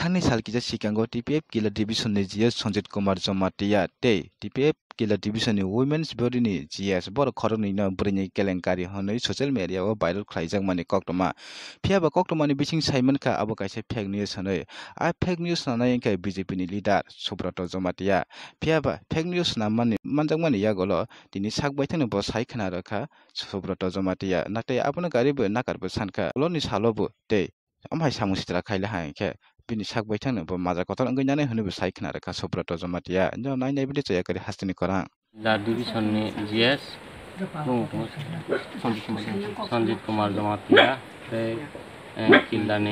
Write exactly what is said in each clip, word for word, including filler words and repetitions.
Thangni sal kisa sikango T P F Kila Division ni G S Sanjit Kumar Jamatia tei T P F Kila Division ni Women's Body ni G S borok khoroknwi no bwrwini kelenkari hwnwi social media o viral khlaijakmani koktwma. Phiya ba koktwmani bising sai mankha abo kaisa fake news hwnwi. A fake news nanai wngkha B J P ni leader Subroto Jamatia. Phiya ba fake news swnam mani, manjakmani yagulo tini sak baithangno bo sai khna rwkha Subroto Jamatia. Naktei abono gari bo nakar bo sankha. Ulo ni salo bo tei omo hai samung sitra khaile hai khe bini sak baithangno bo majra kotor wngwi nanai hwnwi bo sai khna rwkha Subroto Jamatia. Nw nai nai bini chaya kari hasteni korang. Killa division ni G S, bung tong Sanjit Kumar Jamatia, tei, eh, Killa ni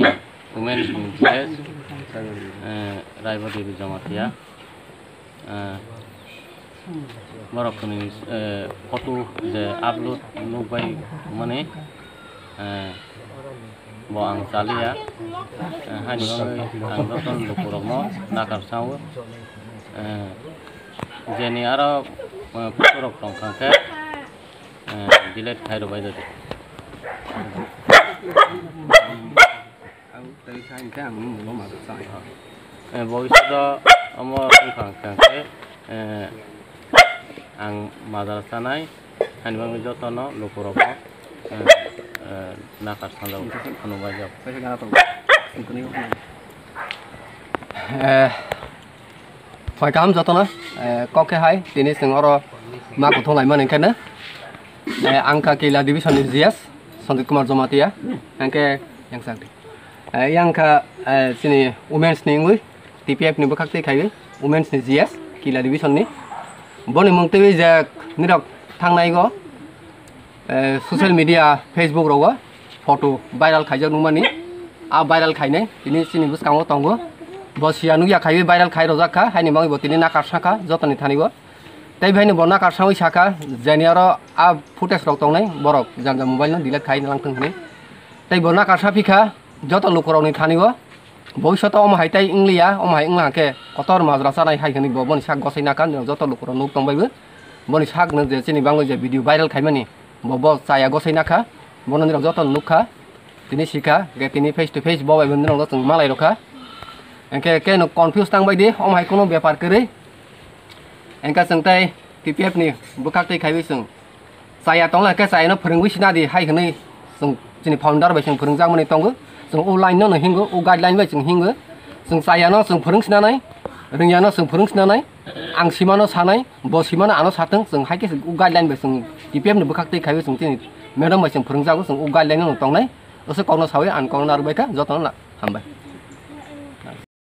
women ni G S, eh, Raiba Devi Jamatia. Eh, borok ni, eh, photo je upload nukbai mani, eh, bo ang chaliya. Eh, haini bagwi ang joto lukurokno nakar sao. Eh, jeni aro, eh, photo rok tongkha khe, eh, delete khai rwbai dadi. Ang tei kha hwnkhe ang nwngno majra chanai. Eh, bhobishoto omo wngkha hwnkhe, eh, ang majra chanai, hani bagwi jotono lukurokno, eh, eh, nakar sanjak phunukbai jak. Eh, Hoi kaham jotono, eh, kok khe hai, tini chwng oro ma kuthung laimani hwnkhe no, eh, ang kha Killa division ni G S, Sanjit Kumar Jamatia, hwnkhe yang sak di. Eh, yang kha, eh, chini women's ni wngwi, T P F ni bwkhak twi khaiwi, women's ni G S, Killa division ni. Boni mung twi je nirok thangnai go, eh, social media, Facebook rogo photo viral khaijak nukmani. A viral khainai tini chini bwskango tongo. Bo siya nukya khaiwi viral khai rojak kha, haini bagwi bo tini nakar sakha jotoni thani bo. Tei bahaino bo nakar sawi sakha, jeni aro a footage rok tongnai borok jang jang mobile no delete khai lang thung hwnwi. Tei bo nakar sa phikha joto lukurokni thani bo. Bhobishoto omo hai tei wngliya, omo hai wngla hwnkhe kotor majra chanai hai hwnwi bo boni sak gosai nakha, joto lukurok nuk tong baibo. Boni sakno je chini bagwi je video viral khaimani, bo, bo chaya gosai nakha, bono nirok joto nukha, tini sikha, ge tini face to face bo bai bo nirok chwng malai rokha. Hwnkhe keno confuse tang bai di, omo hai kunu bepar kwrwi. Hwnkhe chwng tei T P F ni bwkhak twi khaiwi chwng chaya tongla khe chayano phwrwngwi sina di hai hwnwi chwng chini founder bai chwng phwrwngjakmani tongo. Chwng o line no hingo, o guideline bai chwng hingo. Chwng chayano chwng phwrwng sinanai, rwngyano chwng phwrwng sinanai, ang simano sanai, bo simano ano satwng, chwng hai khe o guideline bai chwng T P F ni bwkhak twi khaiwi chwng chini madam bai chwng phwrwngjago, chwng o guideline no tongnai. Oso kokno sawi ang kokno narwkbaikha, jotono hambai.